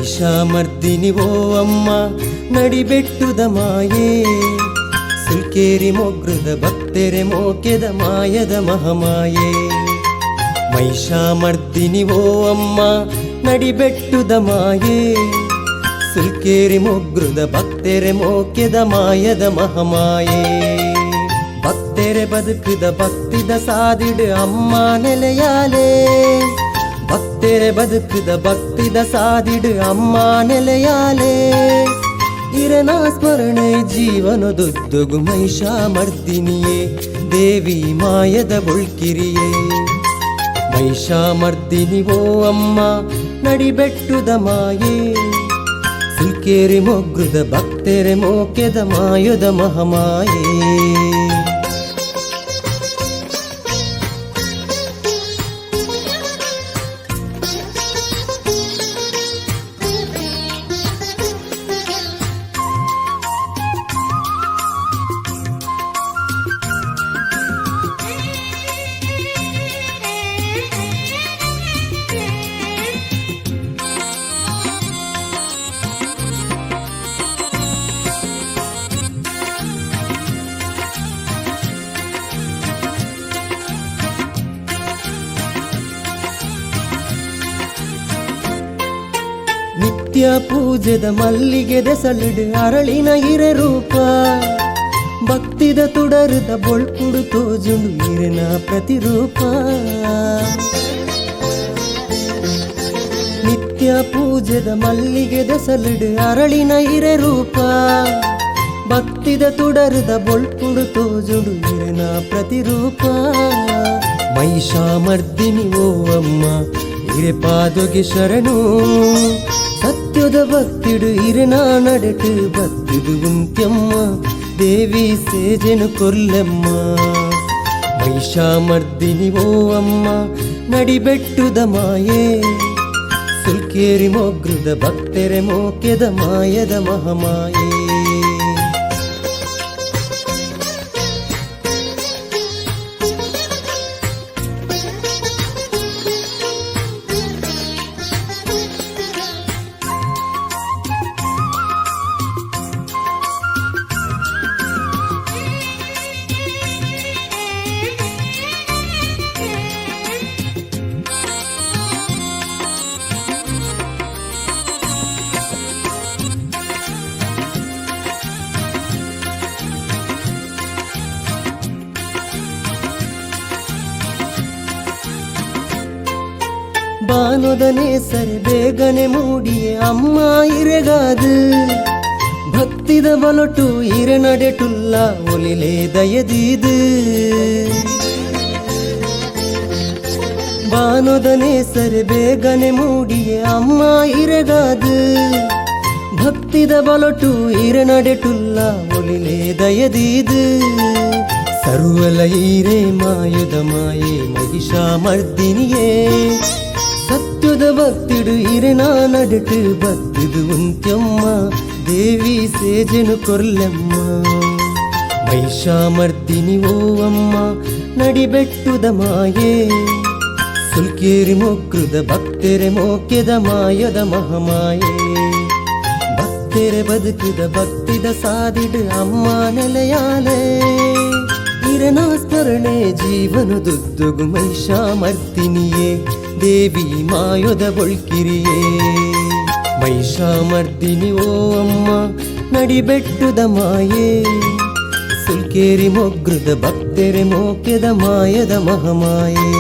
ಮಹಿಷಾಮರ್ದಿನಿ ಓ ಅಮ್ಮ ನಡಿಬೆಟ್ಟುದ ಮಾಯೆ ಸುಲ್ಕೇರಿ ಮೊಗ್ರದ ಭಕ್ತೆರೆ ಮೋಕೆದ ಮಾಯದ ಮಹಮಾಯೆ ಮಹಿಷಾಮರ್ದಿನಿ ಓ ಅಮ್ಮ ನಡಿಬೆಟ್ಟುದ ಮಾಯೆ ಸುಲ್ಕೇರಿ ಮೊಗ್ರದ ಭಕ್ತೆರೆ ಮೋಕೆದ ಮಾಯದ ಮಹಮಾಯೆ ಭಕ್ತೆರೆ ಬದುಕುದ ಭಕ್ತಿದ ಸಾದಿಡು ಅಮ್ಮ ನೆಲೆಯಾಲೆ ಭಕ್ತೆರೆ ಬದುಕುದ ಭಕ್ತಿದ ಸಾದಿಡು ಅಮ್ಮ ನೆಲೆಯಾಲೆ ಇರನ ಸ್ಮರಣೆ ಜೀವನದುದ್ದುಗು ಮಹಿಷಾಮರ್ದಿನಿಯೇ ದೇವಿ ಮಾಯದ ಬೊಳ್ಕಿರಿಯೇ ಮಹಿಷಾಮರ್ದಿನಿ ಓ ಅಮ್ಮ ನಡಿಬೆಟ್ಟುದ ಮಾಯೆ ಸುಲ್ಕೇರಿ ಮೊಗ್ರುದ ಭಕ್ತೆರೆ ಮೋಕೆದ ಮಾಯದ ಮಹಮಾಯೆ. ನಿತ್ಯ ಪೂಜೆದ ಮಲ್ಲಿಗೆ ದೆಸಲಿಡು ಅರಳಿನ ಇರೆ ರೂಪ ಭಕ್ತಿದ ತುಡರುದ ಬೊಳ್ಪುಡು ತೋಜುಂಡು ಇರೆನ ಪ್ರತಿರೂಪ. ನಿತ್ಯ ಪೂಜೆದ ಮಲ್ಲಿಗೆ ದೆಸಲಿಡು ಅರಳಿನ ಇರೆ ರೂಪ ಭಕ್ತಿದ ತುಡರುದ ಬೊಳ್ಪುಡು ತೋಜುಂಡು ಇರೆನ ಪ್ರತಿರೂಪ. ಮಹಿಷಾಮರ್ದಿನಿ ಓ ಅಮ್ಮ ಇರೆ ಪಾದೊಗೆ ಶರಣು ಸತ್ಯದ ಭಕ್ತಿಡು ಇರೆನ ನಡೆಟು ಬತ್ತಿದು ಉಂತ್ಯಮ್ಮ ದೇವಿ ಸೇಜೆನು ಕೊರ್ಲೆಮ್ಮ. ಮಹಿಷಾಮರ್ದಿನಿ ಓ ಅಮ್ಮ ನಡಿಬೆಟ್ಟುದ ಮಾಯೆ ಸುಲ್ಕೇರಿ ಮೊಗ್ರುದ ಭಕ್ತೆರೆ ಮೋಕೆದ ಮಾಯದ ಮಹಮಾಯೆ. ಬಾನೊದನೆ ಸರಿ ಬೇಗನೆ ಮೂಡಿಯೆ ಅಮ್ಮ ಇರೆಗಾದು ಭಕ್ತಿದ ಬಲೊಟು ಇರೆ ನಡೆಟುಲ್ಲ ಒಲಿಲೆ ದಯದೀದು. ಬಾನೊದನೆ ಸರಿ ಬೇಗನೆ ಮೂಡಿಯೆ ಅಮ್ಮ ಇರೆಗಾದು ಭಕ್ತಿದ ಬಲೊಟು ಇರೆ ನಡೆಟುಲ್ಲ ಒಲಿಲೆ ದಯದೀದು. ಸರ್ವಲ ಈರೆ ಮಾಯುದ ಮಾಯೆ ಮಹಿಷಾಮರ್ದಿನಿಯೇ ಸತ್ಯದ ಭಕ್ತಿಡು ಇರೆನ ನಡುಟು ಬತ್ತಿದು ಉಂತ್ಯಮ್ಮ ದೇವಿ ಸೇಜೆನು ಕೊರ್ಲೆಮ್ಮ. ಮಹಿಷಾಮರ್ದಿನಿ ಓ ಅಮ್ಮ ನಡಿಬೆಟ್ಟುದ ಮಾಯೆ ಸುಲ್ಕೇರಿ ಮೊಗ್ರುದ ಭಕ್ತೆರೆ ಮೋಕೆದ ಮಾಯದ ಮಹಮಾಯೆ. ಭಕ್ತೆರೆ ಬದುಕುದ ಭಕ್ತಿದ ಸಾದಿಡು ಅಮ್ಮ ನೆಲೆಯಾಲೆ ಇರೆನ ಸ್ಮರಣೆ ಜೀವನದುದ್ದುಗು ಮಹಿಷಾಮರ್ದಿನಿಯೇ ದೇವಿ ಮಾಯದ ಬೊಳ್ಕಿರಿಯೇ. ಮಹಿಷಾಮರ್ದಿನಿ ಓ ಅಮ್ಮ ನಡಿಬೆಟ್ಟುದ ಮಾಯೆ ಸುಲ್ಕೇರಿ ಮೊಗ್ರುದ ಭಕ್ತೆರೆ ಮೋಕೆದ ಮಾಯದ ಮಹಮಾಯೆ.